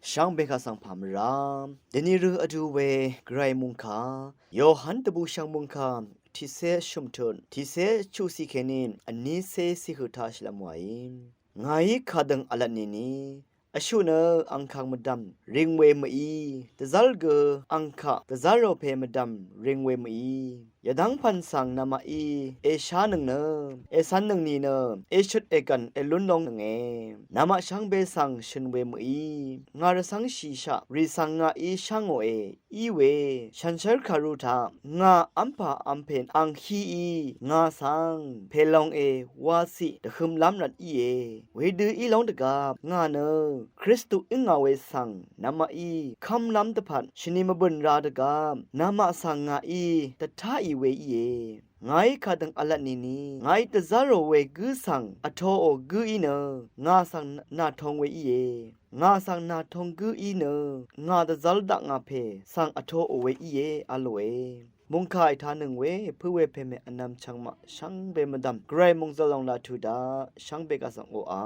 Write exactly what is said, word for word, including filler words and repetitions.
Shvngbe kaq svng pà mvrá dèní rø vdu we Gvray mungkà Yohan dvbùshv̀ng mungkà tiqcé shø̀mtut tiqcé chuqciq kèní vnícé ciq høq taq shvlv́m wàí. Ngàí kàdø̀ng v̄lvt nìni vshuq nø angkàng mvdv̀m ring we mø̀í, dvzv́r gø angkaq dvzv́rò pè mvdv̀m ring we mø̀í. Yvdv́ng pv̀n svng namaqí èshánøng nø, ècv̄nnøng nìnø, èshøt ègv̀n èlún longnønge. Namaq shvngbe svng shø̀n we mø̀í, ngà rvcv́ngshìshaq rì svng ngàí shá ngòe. Í we shànshér kàru taq ngà v́mpà v́mpè ang híí ngà svng pè longe waciq dvhømlv́m rvt íe. Wedø í lóng dvgvp ngà nø Kristu íngà we svng namaqí kv́mlv́m dvpvt shvni mvbø̀n ra dvgvp namaq svng ngàí dvtáì we íe. Ngàí kàdø̀ng v̄lvt nìni ngàí dvzv́rò we gǿ svng vtoò gǿí nø ngà svng nàtong we íe. Ngà svng nàtong gǿí nø ngà dvzv́r dakngà pè svng vtoò we íe v̄lòe. Mungkà ètanøng we pø̄ we pèmè vnvm chvngmaq shvngbe mvdv̀m Gvray mungzøl lòng laq tuq daq shvngbe kaq svng oqà.